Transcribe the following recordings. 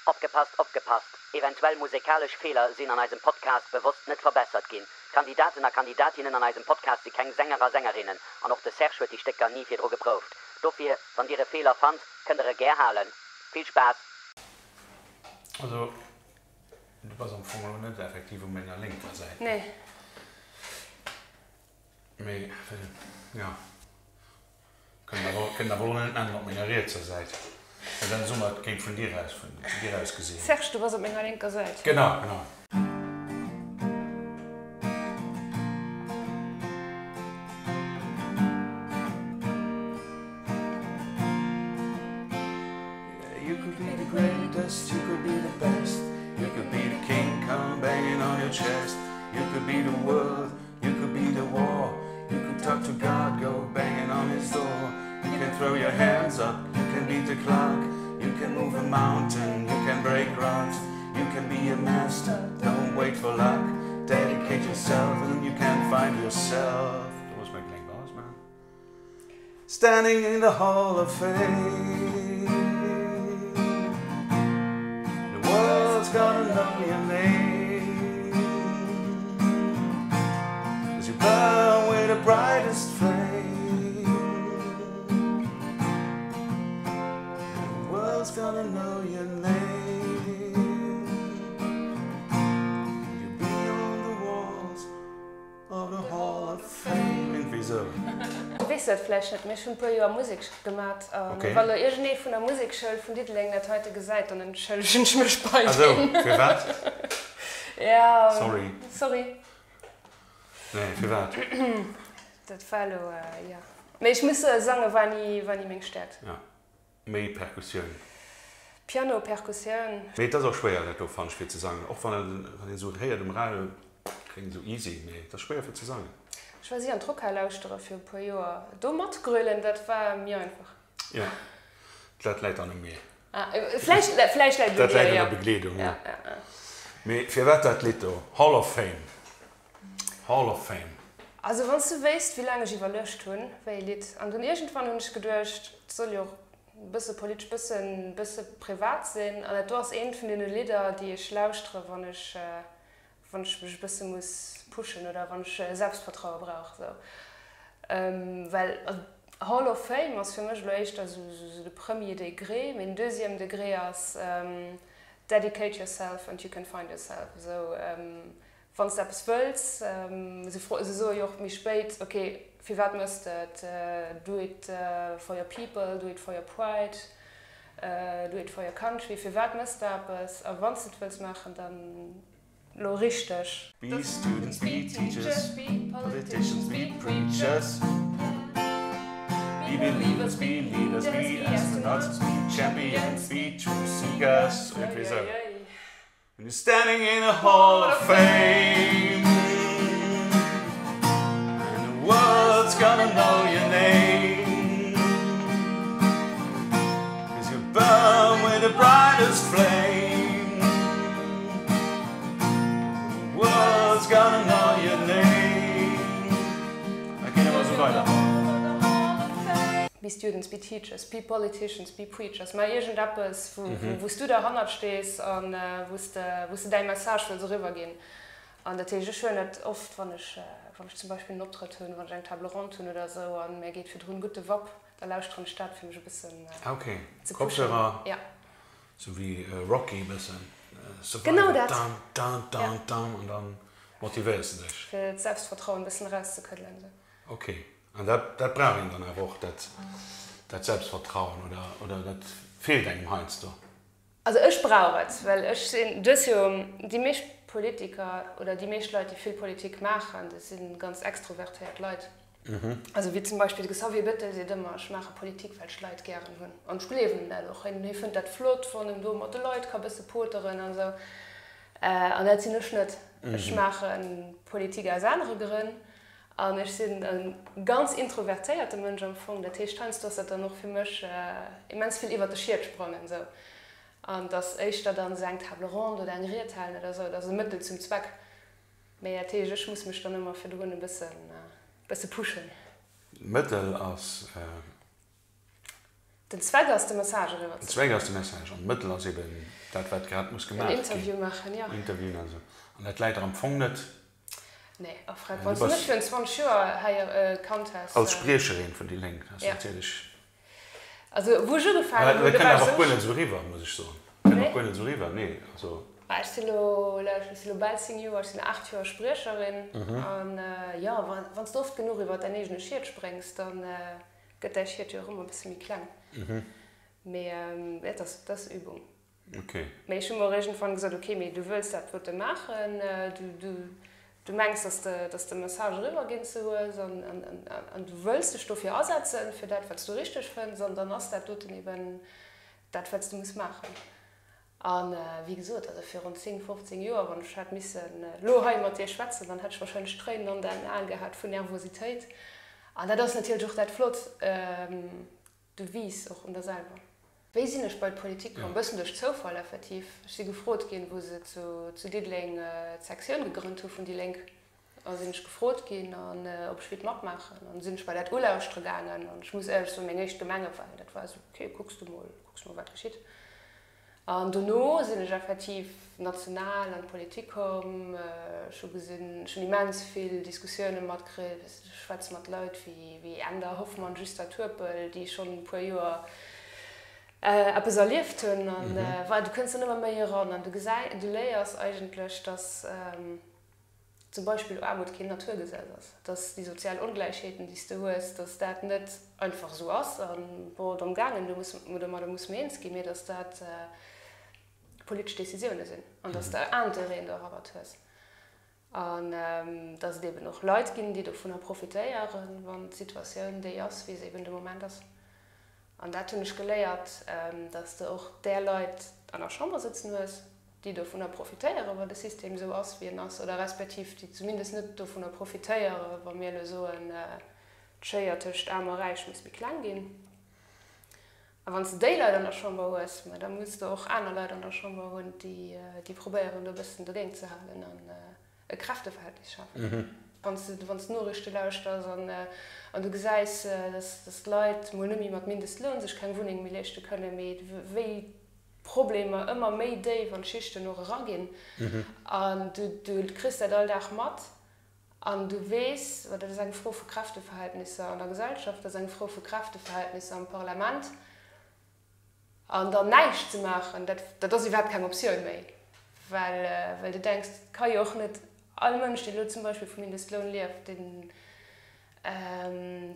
Opgepasst, opgepasst! Eventuell musekalesch Feeler sinn an eisem Podcast bewosst net verbessert ginn. D'Kandidaten a Kandidatinnen an eisem Podcast si keng Sänger a Sängerinnen an och de Serge huet déi Stécker ni virdru geprouft. Dofir, wann dir e Feeler fannt, kënnt der e gär halen. Vill Spaass! Also, du bass am Fong elo net effektiv u menger lénker Säit. Nee. Mee, jo. Kënnt awer kënnt awer elo net nennen op menger rietser Säit, well dann soe mer et géing vun dir aus vun dir aus gesinn. Serge, du bass op menger lénker Säit. Genau, genau. You could be the greatest, you could be the best, you could be the king kong banging on your chest, you could be the world, You could be the war, you could talk to God, go banging on his door. You can throw your hands up, you can beat the clock, you can move a mountain, you can break rocks, you can be a master, don't wait for luck, dedicate yourself and you can find yourself. Do muss meng kleng Paus maachen. Standing in the Hall of Fame The world's gonna know your name As you burn with the brightest flame The world's gonna know your name You'll be on the walls Of the Hall of Fame, iergendwéi sou. Du weess dat vläicht net, mee ech hunn e puer Joer Musek gemat. A wa lo iergendee vun der Musekschoul vun Diddeleng dat heite gesäit, dann entschëllegen ech mech bei Ah sou, deem. firwat? Ja, Sorry. sorry. Nee, firwat? Dat war elo, jo. Mee ech muss soen, sange war ni, war ni meng Stäerkt. Ja. Méi Perkussioun. Piano, Perkussioun. Mee et ass och schwéier dat do fannt ech fir ze sangen. Och wann et wann een esou héiert um Radio kléngt esou easy, mee et ass schwéier fir ze sangen. Ech war si an d'Rockhal lauschtere fir e puer Joer. Do matgrölen, dat war méi einfach. Jo, dat läit dann u mir. Ah, vläicht, vläicht läit et u Dat dir, läit un jo. der Begleedung, jo. Ja, ja, ja. Mee firwat dat Lidd do? Hall of Fame. Hall of Fame. Also wann s du wéisst wéi laang ech iwwerluecht hunn wéi ee Lidd, an dunn iergendwann hunn ech geduecht, et soll jo och e bësse politesch, bëssen, bësse privat sinn, an dat do ass eent vun deene Lidder déi ech lauschtere wann ech, wann ech mech e bësse muss pushen oder wann ech Selbstvertraue brauch esou. Well Hall of Fame ass fir mech elo éischter esou de premier degré, mee den deuxième degré ass dedicate yourself and you can find yourself esou. Wann s de eppes wëlls, se se soe jo och méi spéit, ok, firwat mëss de et, do it for your people, do it for your pride, do it for your country, firwat mëss de eppes? A wann s de et wëlls maachen, dann lo richteg. Be students, be teachers, be politicians, be preachers, be believers, be leaders, be astronauts, be champions, be truth seekers. Iergendwéi esou. And you're standing in a hall of fame And the world's gonna know your name Cause you burn with the brightest flame The world's gonna know your name Da geet ëmmer esou weider. Be students, be teachers, be politicians, be preachers, maach iergendeppes, wou s du derhannert stees a wou s de däi Message wëlls eriwwerginn. An dat heescht, ech huelen dat oft, wann ech, wann ech zum Beispill en Optrëtt hunn, wann ech eng Table ronde hunn oder esou a mir geet virdrun gutt de Wapp, da lauschteren ech dat, fir mech e bëssen ze pushen. Kopfhörer, sou wéi Rocky e bëssen, Genau Survivor, dat. dan, dan, dan, dan, an dann motivéiers de dech. Fir d'Selbstvertrauen e bëssen erauszekëddelen. Ok. An dat, dat brauch een dann awer och, dat, dat Selbstvertrauen, oder, oder dat feelt engem heiansdo? Also ech brauch et, well ech sinn, du hues jo déi meescht Politiker oder déi meescht Leit, déi vill Politik maachen, dat si ganz extrovertéiert Leit. Also wéi zum Beispill de Xavier Bettel seet ëmmer, ech maache Politik, well ech d'Leit gären hunn. An ech gleewen em dat och. Hien fënnt dat flott, wann en do mat de Leit ka bësse poteren an esou. An dat sinn ech net. Ech maache Politik aus anere Grënn. An ech sinn e ganz introvertéierte Mënsch am Fong. Dat heescht, heiansdo ass dat dann och fir mech immens vill iwwert de Schiet sprangen esou. An et ass éischter dann esou eng Table ronde oder eng Ried halen oder esou, dat ass e Mëttel zum Zweck. Mee dat heescht, ech muss mech dann ëmmer virdrun e bëssen, bësse pushen. Mëttel ass. Den Zweck ass de Message eriwwer ze bréngen. Den Zweck ass de Message an d'Mëttel ass eben dat wat grad muss gemaach ginn. En Interview maachen, jo. Interviewen an esou. An dat läit der am Fong net. Nee, a Fred, wann s du mech virun 20 Joer hei kannt häss. Als Spriecherin vun déi Lénk, dat ass natierlech. Also wou ech ugefaangen hunn, do war ech esou. Dat kënnt awer och guer net esou eriwwer, muss ech soen. Kënnt och guer net esou eriwwer, nee, also. Ech sinn elo, ech sinn elo bal 10 Joer, ech sinn 8 Joer Spriecherin. An jo, wann s de oft genuch iwwer däin eegene Schiet spréngs, da gëtt däi Schiet jo och ëmmer e bësse méi kleng. Mee dat ass, dat ass Übung. Okay. Mee ech hu mer och iergendwann gesot, okay, mee du wëlls dat dote maachen, du, du, du mengs, dass de, dass de Message eriwwerginn ze hues an, an, an, an du wëlls dech dofir asetzen, fir dat, wat s du richteg fënns, an dann ass dat doten eben dat, wat s du muss maachen. A wéi gesot, also virun 10, 15 Joer, wann ech hätt missen elo hei mat dir schwätzen, dann hätt ech wahrscheinlech Tréinen an den Aen gehat vun Nervositéit. An dat ass natierlech och dat Flott, du wiiss och un der selwer. Wéi sinn ech bei d'Politik komm? Bëssen duerch Zoufall effektiv. Ech si gefrot ginn, wou se zu Diddeleng d'Sektioun gegrënnt hu vun déi Lénk. A sinn ech gefrot ginn, an ob ech wéilt matmaachen. An sinn ech bei dat ulauschtere gaangen. An ech muss éierlech soen, meng éischt Gemengewal, dat war esou, ok, kucks du mol, kucks mol wat geschitt. An dono sinn ech effektiv national an d'Politik komm. Ech hu gesinn, ech hunn immens vill Diskussioune matkritt. Ech schwätze mat Leit wéi Änder Hoffmann, Justa Turpel, déi schonn e puer Joer eppes erlieft hunn. An voilà, du kënns dann ëmmer méi eran an du gesäi, du léiers eigentlech, datt zum Beispill Aarmut keen Naturgesetz ass, dass déi sozial Ongläichheeten, déi s de hues, dass dat net einfach esou ass a bon, drëm gaangen, do muss, domadder muss mer eens ginn, mee dass dat politesch Décisioune sinn an dass de Intérêten dorabbert hues an dass et eben och Leit ginn, déi dovunner profitéieren, wann d'Situatioun déi ass, wéi se eben de Moment ass. An dat hunn ech geléiert, dass de och där Leit an der Chamber sëtzen hues, déi dovunner profitéieren, wa de System esou ass, wéi en ass, oder respektiv déi zumindest net dovunner profitéieren, wa mir elo soen, d'Schéier tëscht Aarm a Räich muss méi kleng ginn. A wann s de déi Leit an der Chamber hues, ma da muss de och aner Leit an der Chamber hunn, déi probéieren, do e bëssen dogéint ze halen an e Kräfteverhältnis schafen. Wann s de wann s d'Noriichte lauschters an an du gesäis, dass dass d'Leit mol net méi mat Mindestloun sech keng Wunneng méi leeschte kënnen, mee wéi d'Problemer ëmmer méi déif an d'Schichten och eraginn an du du kriss dat all Dag mat an du weess, dat ass eng Fro vu Kräfteverhältnisser an der Gesellschaft, dat ass eng Fro vu Kräfteverhältnisser am Parlament, An dann näischt ze maachen, dat, dat ass iwwerhaapt keng Optioun méi, well, well du denks, et ka jo och net all Mënsch, deen elo zum Beispill vum Mindestloun lieft, deen,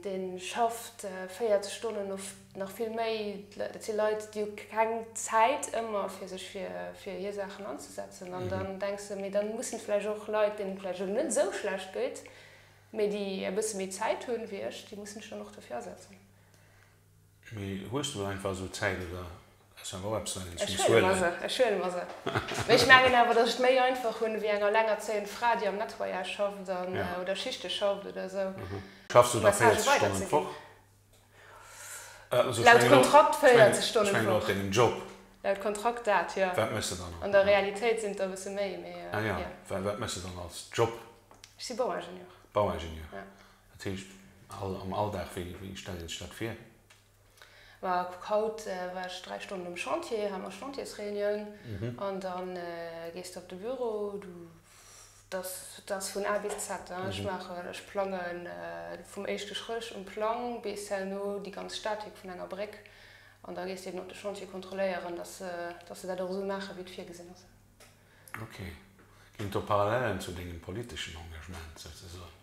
dee schafft 40 Stonnen, oft nach vill méi, dat si Leit, déi hu keng Zäit ëmmer, fir sech fir, fir hir Saachen anzesetzen. An dann denks de, mee dann mussen vläicht och Leit, deenen et vläicht elo net esou schlecht geet, mee déi e bësse méi Zäit hunn wéi ech, déi mussen sech dann och dofir asetzen. Mee hues du einfach esou Zäit oder ass awer och eppes wat een sech muss huelen? Ech huele mer se. Mee ech mengen awer, datt ech et méi einfach hunn ewéi eng allengerzéiend Fra, déi am Nettoyage schafft an oder Schichte schafft oder esou. Schaffs du da 40 Stonnen d'Woch? Laut Kontrakt 40 Stonnen d'Woch. Ech mengen elo op dengem Job. Laut Kontrakt dat, jo. Wat méchs de dann? An der Realitéit sinn et der e bësse méi, mee jo. Ah jo. Wat méchs de dann als Job? Ech si Bauingenieur. Bauingenieur. Ja. Dat heescht, am Alldag, wéi stellt een sech dat vir? Ma kuck, haut war ech 3 Stonnen um Chantier, hat mer Chantiersreunioun an da gees de op de Büro, du, dat ass vun A bis Z, ech maachen, ech plange vum éischte Schréch um Plang bis herno déi ganz Statik vun enger Bréck an da gees de eben op de Chantier kontrolléieren, dass se dat och esou maachen, wéi et virgesinn ass. Ok. Ginn et do Parallelen zu dengem politeschen Engagement souzesoen?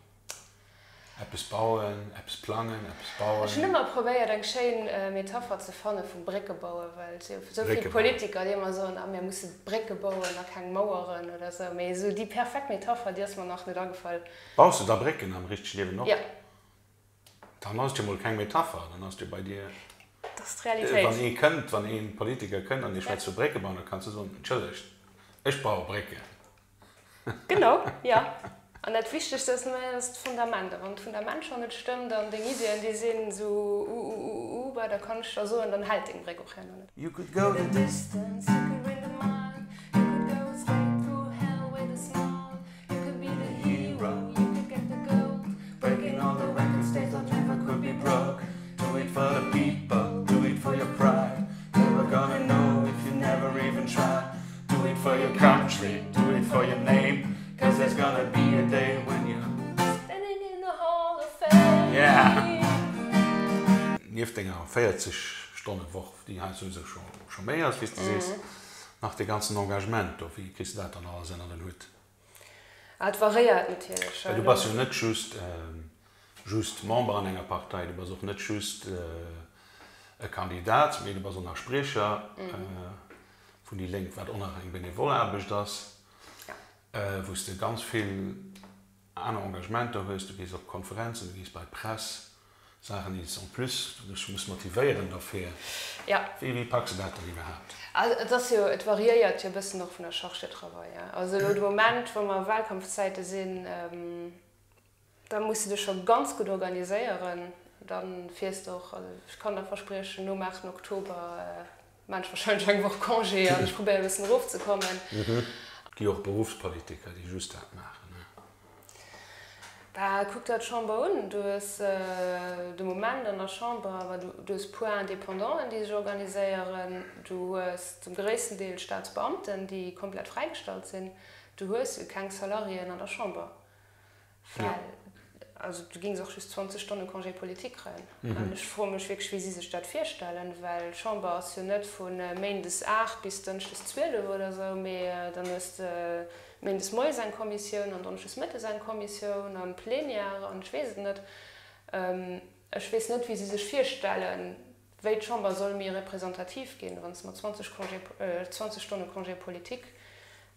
Eppes bauen, eppes plangen, eppes bauen. Ech hunn ëmmer probéiert eng schéin Metapher ze fanne vum Brécke bauen, well et si jo esou vill Politiker, déi ëmmer soen, ah mir musse Brécke bauen a keng Maueren oder esou. Mee esou déi perfekt Metapher, déi ass mer nach net agefall. Baus de da Brécken am richtege Liewen och? Jo. Dann ass et jo mol keng Metapher, dann ass et jo bei dir. Dat ass d'Realitéit. Wann ee kënnt, wann ee Politiker kënnt an dee schwätzt vu Brécke bauen, da kanns du soen, Entschëllegt, ech baue Brécken. Genau, jo. An dat Wichtegst ass nëmmen, ass d'Fundament. A wann d'Fundament schonn net stëmmt an deng Iddien, déi sinn esou u-u-u-u-u, bah, da kann ech der soen, dann hält deng Bréck och herno net. You could go the distance, you could win the mile, you could go straight through hell with a smile, you could be the hero, you could get the gold, breaking all the records they thought never could be broke, do it for the people, do it for your. for your country, do it for your name, cause there's gonna be a day when you're standing in the hall of fame. Yeah! Nieft denger 40 Stonne Woch, déi hei souwisou scho méi ass, wéi s de sees, nach dee ganzen Engagement do, wéi kriss de dat dann alles ënner den Hutt? Ah, et variéiert natierlech. Well du bass jo net just just Member an enger Partei, du bass och net just e Kandidat, mee du bass och nach Spriecher vun déi Lénk, wat och nach eng benevol Aarbecht ass, wou s de ganz vill aner Engagementer hues. Du gees op Konferenzen, du gees bei d'Press. Saachen déi s en plus dech muss motivéieren derfir. Wéi wéi packs de dat dann iwwerhaapt? Also et ass jo, et variéiert jo e bëssen och vun der Charge de travail. Also elo de Moment, wou mer a Wahlkampfzäite sinn, da muss de dech scho ganz gutt organiséieren. Da fiers de och, also ech kann der verspriechen, nom 8 Oktober maan ech wahrscheinlech eng Woch Congé an ech probéieren e bëssen erofzekommen. Et gi och Beruffspolitiker, déi just dat maachen. Bah, kuck der d'Chamber un. Du hues de Moment an der Chamber awer, du hues puer Indépendanten, déi sech organiséieren, du hues zum gréissten Deel Staatsbeamten, déi komplett fräigestallt sinn. Du hues jo keng Salariéen an der Chamber. Well, also du gings och just 20 Stonne Congé politique kréien. An ech froe mech wierklech, wéi si sech dat virstellen, well d'Chamber ass jo net vu méindes 8 bis dënschdes 12 oder esou, mee dann hues de méindes moies eng Kommissioun an donneschdes mëttes eng Kommissioun an Plenière an ech weess et net. Ech weess net, wéi si sech virstellen, wéi d'Chamber soll méi representativ ginn, wann s de mat 20 Congé, 20 Stonne Congé politique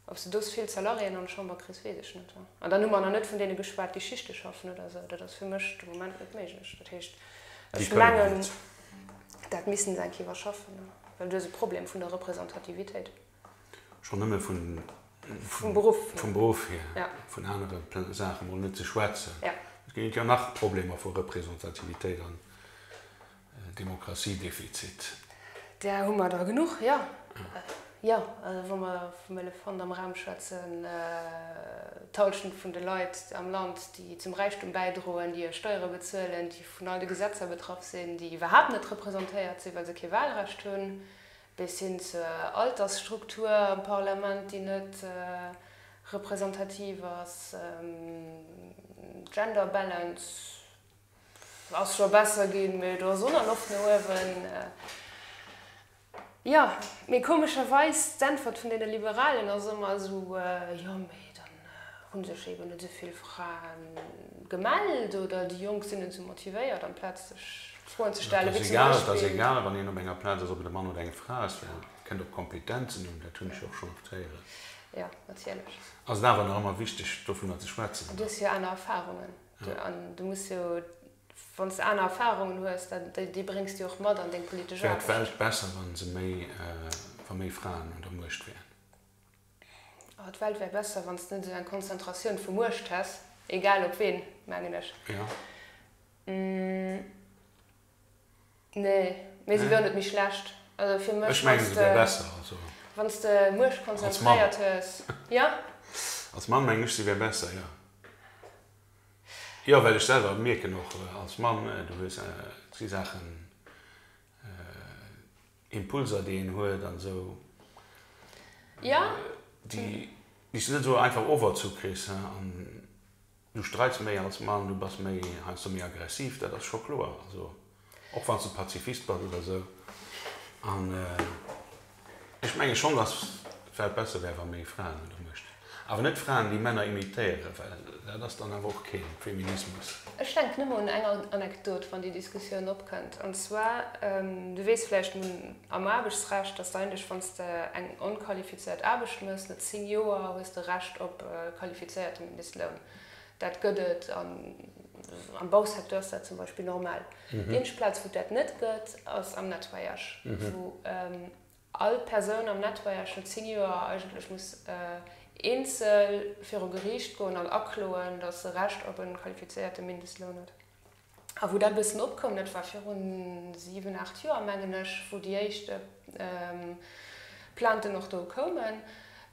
Ob s de do vill Salariéen an d'Chamber kriss, weess ech net. An dann hu mer nach net vun deene geschwat, déi Schichte schaffen oder esou. Dat ass fir mech de Moment net méiglech. Dat heescht, ech mengen, dat missten se eng Kéier iwwerschaffen, well du hues e Problem vun der Representativitéit. Schonn nëmme vum Beruff hier, vun anere Saache mol net ze schwätzen. Et ginn jo nach Problemer vu Representativitéit an Demokratiedefizit. Där hu mer der genuch, jo. Jo, also wa mer vum Elefant am Raum schwätzen, d'Hallschent vun de Leit am Land, déi zum Räichtum bäidroen, déi hir Steiere bezuelen, déi vun all de Gesetzer betraff sinn, déi iwwerhaapt net representéiert sinn, well se kee Wahlrecht hunn, bis hin zur Altersstruktur am Parlament, déi net representativ ass, Gender Balance, Ass scho besser ginn, mee do ass och nach Loft no uewen. Jo, mee komescherweis, d'Äntwert vun deene Liberalen ass ëmmer esou, jo, mee dann hu sech eeben net esou vill Frae gemellt oder déi Jonk sinn net esou motivéiert, amplaz sech Froen ze stellen, wéi zum Beispill. Et ass egal, wann een op enger Plaz ass, ob et e Mann oder eng Fra ass, well et kënnt op Kompetenzen un, dat hunn ech jo och schonn oft héieren. Jo, natierlech. Ass et awer nach ëmmer wichteg, dovunner ze schwätzen. Du hues jo aner Erfarungen. An du muss jo, wann s de aner Erfarungen hues, déi bréngs de jo och mat an deng politesch Wär Aarbecht. d'Welt besser, wa se méi, wa méi Fraen un der Muecht wären? Oh, d'Welt wär besser, wann s de net esou eng Konzentratioun vu Muecht häss, egal op ween, mengen ech. Jo. Nee, mee se wär och net méi schlecht. Also fir mech, Ech mengen, se wär besser. Also wann s de Muecht als Mann. konzentréiert hues, jo. Als Mann mengen ech, se wär besser, jo. Jo, well ech selwer mierken och als Mann, du hues, et si Saachen, Impulser, déi een huet an esou, déi s du net esou einfach oferzu kriss. An du streits méi als Mann, du bass méi heiansdo méi aggressiv, dat ass scho kloer. Also Och wann s de Pazifist bass oder sou. An ech menge schonn, dass d'Welt besser wär, wa méi Fraen un der Muecht wären. Awer net Fraen, déi Männer imitéieren, well dat ass dann awer och kee Feminismus. Ech denken ëmmer un eng Anekdot, wann déi Diskussioun opkënnt. An zwar, du weess vläicht am Aarbechtsrecht, dass de eigentlech, wann s de eng onqualifizéiert Aarbecht méchs, no 10 Joer hues de Recht op e qualifizéierte Mindestloun. Dat gëtt et am Bausecteur ass dat zum Beispill normal. Déi eenzeg Plaz, wou et dat net gëtt, ass am Nettoyage, wou all Persoun am Nettoyage no 10 Joer eigentlech muss eenzel viru Geriicht goen an akloen, datt se Recht op e qualifizéierte Mindestloun huet. A wou dat e bëssen opkoum, dat war virun 7, 8 Joer, mengen ech, wou déi éischt Plainten och do koumen,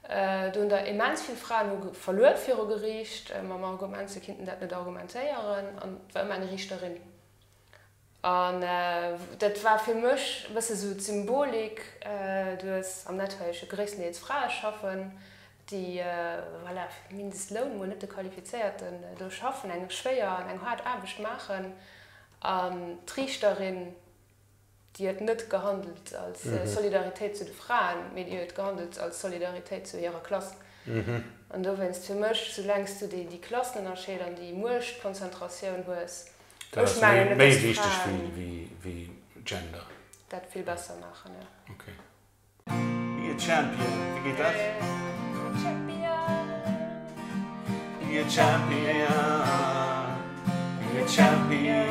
do hunn der immens vill Fraen hu verluer viru Geriicht, mam Argument, se kinnten dat net argumentéieren. An et war ëmmer eng Riichterin. An dat war fir mech e bësse sou d'Symbolik, du hues am Nettoyage jo gréisstendeels Frae schaffen, déi, voilà, fir de Mindestloun, mol net de qualifizéierten, do schaffen, eng schwéier an eng haart Aarbecht maachen. An d'Riichterin, déi huet net gehandelt als Solidaritéit zu de Fraen, mee déi huet gehandelt als Solidaritéit zu hirer Klass. An dowéinst fir mech, soulaang s du déi Klassenënnerscheed an déi Muechtkonzentratioun hues, Dat ech ass mengen net, méi dass wichteg d'Fraen wéi Gender. dat vill besser maachen, jo. Okay. Be a champion, wéi geet dat? Be a champion. Be a champion, be a champion,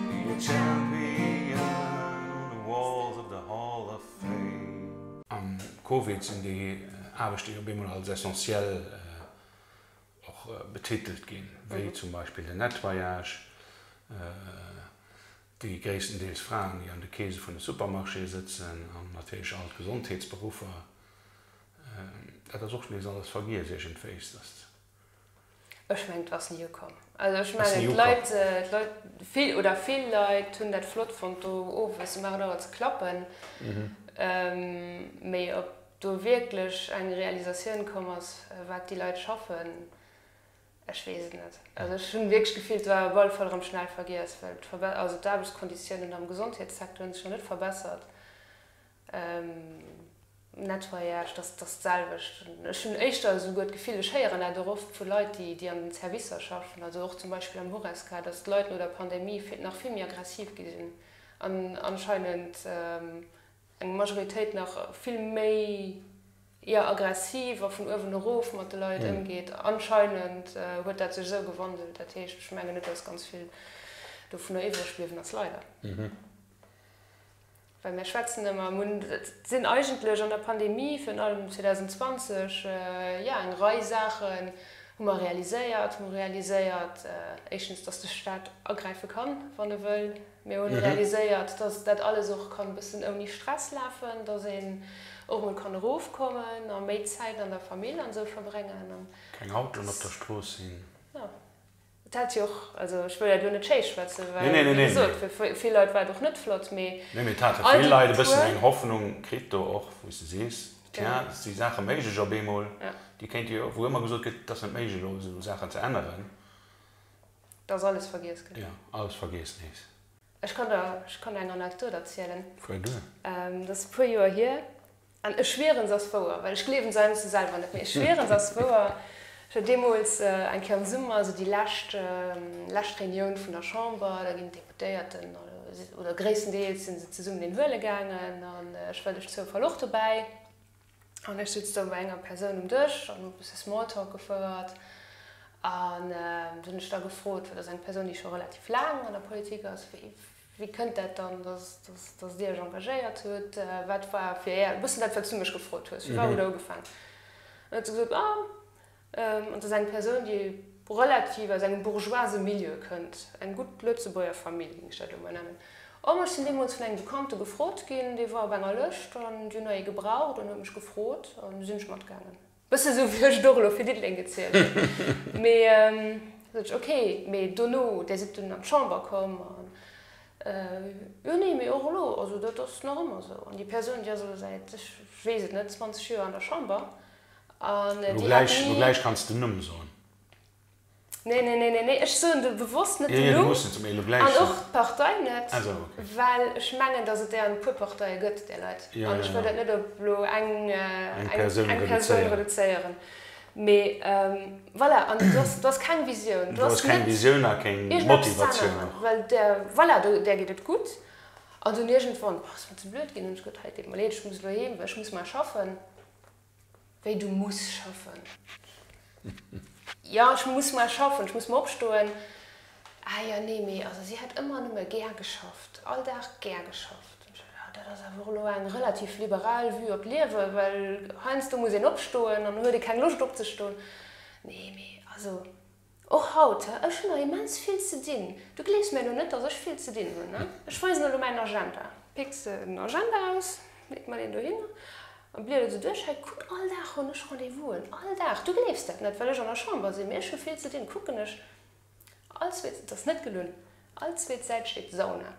be a champion on the walls of the hall of fame. Am Covid sinn déi Aarbechte jo op eemol als essentiell och betitelt ginn, wéi zum Beispill den Nettoyage, déi gréisstendeels Fraen, déi an de Keese vun de Supermarchéë sëtzen, an natierlech all d'Gesondheetsberuffer. Dat ass och nees alles vergiess iergendwéis, dass. Ech mengen, et ass ni ukomm. Also ech mengen, d'Leit, d'Leit, vill oder vill Leit hunn dat flott fonnt, do owes um 8 Auer ze klappen. Mee ob do wierklech eng Realisatioun komm ass, wat déi Leit schaffen, Ech weess et net. Also ech hunn wierklech d'Gefill, et war op alle Fall erëm schnell vergiess, well d'Verbe also d'Aarbechtskonditiounen am Gesondheetssecteur hunn sech jo net verbessert. Nettoyage, dat ass d'selwecht. Ech hunn éischter esouguer d'Gefill, ech héieren dat och oft vu Leit, déi déi an den Servicer schaffen, also och zum Beispill am Horesca, datt d'Leit no der Pandemie vill nach vill méi aggressiv gi sinn an anscheinend eng Majoritéit nach vill méi, jo, aggressiv a vun uewen erof mat de Leit ëmgeet. Anscheinend huet dat sech esou gewandelt. Dat heescht, ech mengen net, datt ganz vill dovunner iwwreg bliwwen ass, leider. Well mir schwätzen ëmmer, mir hunn, et sinn eigentlech an der Pandemie, virun allem 2020, jo, eng Rei Saachen hu mer realiséiert. Hu mer realiséiert, éischtens, datt de Staat agräife kann, wann e wëll. Mir hunn realiséiert, dass dat alles och kann e bëssen ouni Stress lafen, dass een och mol kann erofkommen a méi Zäit an der Famill an esou verbréngen. Keng Autoen op der Strooss sinn. Jo, et hat jo och, also ech wëll dat elo net schéi schwätzen, well wéi gesot, fir vill Leit war et och net flott, mee Nee, mee et hate vill Leit e bëssen eng Hoffnung kritt do och, wou s de sees, tiens, et si Saache méiglech op eemol, déi kéinte jo, wou ëmmer gesot gëtt, et ass net méiglech elo esou Saachen ze änneren. Dass alles vergiess gëtt. Jo, alles vergiess nees. Ech kann der, ech kann der eng Anekdot erzielen. Fuer duer. Dat ass e puer Joer hier. An ech schwieren, se ass wouer, well ech gleewen se heiansdo selwer net, mee ech schwieren, se ass wouer. Ech war deemools eng Kéier am Summer, esou déi lescht, lescht Reunioun vun der Chamber, da ginn d'Deputéierten, oder gréisstendeels si se zesummen een huele gaangen an ech war duerch Zoufall och dobäi. An ech sutz do bei enger Persoun um Dësch an hu e bësse Smalltalk gefouert. An du hunn ech da gefrot, well dat ass eng Persoun, déi scho relativ laang an der Politik ass, wéi, wéi kënnt dat dann, dass, dass, dass Dir Iech engagéiert hutt? Wat war fir Är, e bëssen dat, wat s du mech gefrot hues, firwat hutt Der ugefaangen? An huet se gesot, ah, An et ass eng Persoun, déi relativ aus engem bourgeoise Milieu kënnt, eng gutt Lëtzebuerger Famill, géing ech dat elo mol nennen. Oh, ma ech sinn deemools vun engem Bekannte gefrot ginn, dee war op enger Lëscht an déi hunn der ee gebraucht an huet mech gefrot an du sinn ech matgaangen. Bësse sou wéi ech et och elo fir Diddeleng gezielt hunn. Mee sot ech, ok, mee dono, där sidd dunn an d'Chamber komm an jo, nee, mee och elo, also dat ass nach ëmmer esou. An déi Persoun, déi ass elo säit, ech weess et net, 20 Joer an der Chamber An déi hat ni. Lo gläich kanns de den Numm soen. Nee, nee, nee, nee, nee, ech soen de bewosst net den Numm. An och d'Partei net, well ech mengen, datt et där an e puer Parteie gëtt, där Leit. An ech wëll dat net op elo eng, eng Persoun reduzéieren. Mee voilà, an do ass, do ass keng Visioun. Do ass keng Visioun a keng Motivatioun och. Well där, voilà, där geet et gutt. An dunn iergendwann, oh, ass mer ze blöd ginn, hunn ech gesot, hei, deet mer leed, ech muss elo heem, well ech muss mar schaffen. Wéi, du muss schaffen? Jo, ech muss mar schaffen, ech muss mar opstoen. Ah jo, nee, mee also si hätt ëmmer nëmme gär geschafft, all Dag gär geschafft. Jo, dat ass awer och elo eng relativ liberal Vue op d'Liewen, well heiansdo muss een opstoen an huet ee keng Loscht opzestoen. Nee, mee also. Och haut, he? Ech hunn nach immens vill ze dinn. Du gleefs mir elo net, dass ech vill ze dinn hunn, ne? Ech weisen elo mäin Agenda. Pick se den Agenda aus, leet mer deen dohinner a bliedert esou duerch. Hei, kuck, all Dag hunn ech Rendez-vousen, all Dag. Du gleefs dat net, well ech an der Chamber sinn, mee ech hu vill ze dinn. Kucken ech all zweet, et ass net gelunn. All zweet Säit steet Sauna.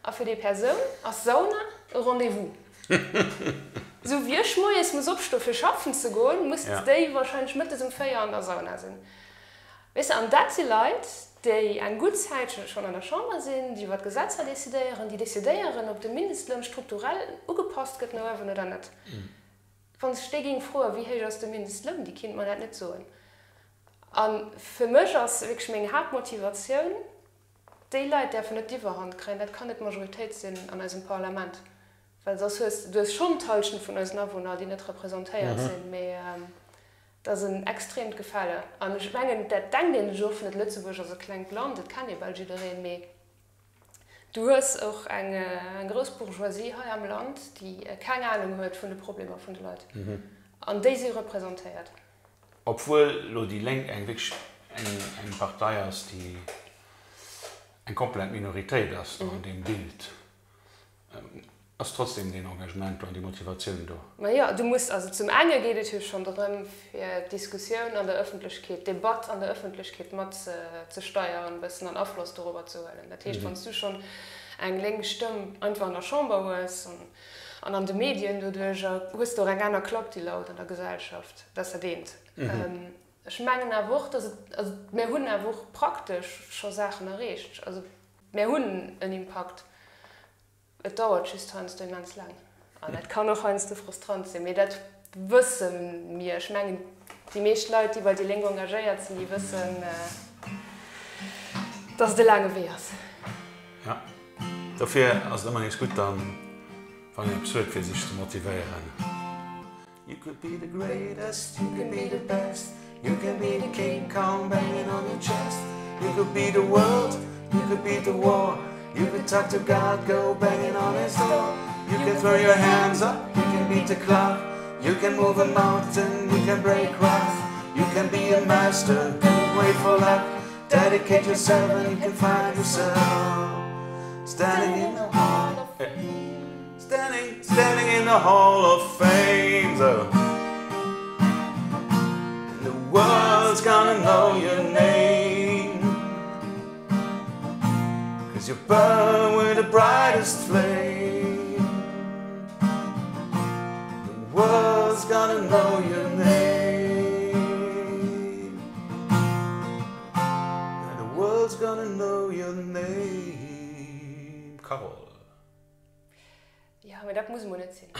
A fir déi Persoun ass Sauna e Rendez-vous. Esou wéi ech moies muss opstoe fir schaffen ze goen, muss déi warscheinlech mëttes um 4 an der Sauna sinn. Weess de, an dat si Leit, déi eng gutt Zäitche schonn an der Chamber sinn, déi iwwer d'Gesetzer decidéieren, déi decidéieren, ob de Mindestloun strukturell ugepasst gëtt no uewen oder net. Wann ech déi géing froen, wéi héich ass de Mindestloun, déi kinnt mer dat net soen. A fir mech ass wierklech meng Haaptmotivatioun, Déi Leit däerfen net d'Iwwerhand kréien, dat kann net d'Majoritéit sinn an eisem Parlament, well soss hues de, du hues schonn d'Hallschent vun eisen Awunner, déi net representéiert sinn, mee dat ass en extreemt Gefälle. An ech mengen, dat denkt een sech oft net, Lëtzebuerg ass e klengt Land, et kennt ee bal jiddereen, mee du hues och eng grouss Bourgeoisie hei am Land, déi keng Anung huet vun de Problemer vun de Leit, an déi si representéiert. Obwuel elo déi Lénk eng wierklech eng Partei ass, déi eng komplett Minoritéit ass do an deem Bild, ass trotzdem deen Engagement do an déi Motivatioun do. Majo, du muss, also zum enge geet et jo schonn drëm, fir d'Diskussioun an der Ëffentlechkeet, d'Debatt an der Ëffentlechkeet mat ze steieren e bëssen an Afloss dorobber ze huelen. Dat heescht, wann s du schonn eng lénk Stëmm einfach an der Chamber hues an an de Medien doduercher, hues de och eng aner Klack, déi laut an der Gesellschaft. Dat ass dat eent. Ech mengen awer och, dass et, also mir hunn awer och praktesch scho Saachen erreecht. Also mir hunn en Impakt. Et dauert just heiansdo immens laang. An dat kann och heiansdo frustrant sinn. Mee dat wësse mir. Ech mengen, déi meescht Leit, déi bei déi Lénk engagéiert sinn, déi wëssen, dass et e laange Wee ass. Jo, dofir ass et ëmmer nees gutt dann, wann een eppes huet, fir sech ze motivéieren. You could be the greatest, you can be the best You can be the King Kong banging on your chest You could be the world, you could be the war You could talk to God, go banging on his door You can throw your hands up, you can beat the clock You can move a mountain, you can break rocks You can be a master, don't wait for luck Dedicate yourself and you can find yourself Standing in the hall of fame Standing, standing in the hall of fame So And the world's gonna know your name Cause you burn with the brightest flame The world's gonna know your name And the world's gonna know your name Carole. Jo, mee dat muss emol net sinn.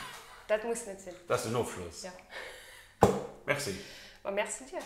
Dat muss net sinn. Dat ass den Ofschloss. Jo. Merci. Ma merci dir.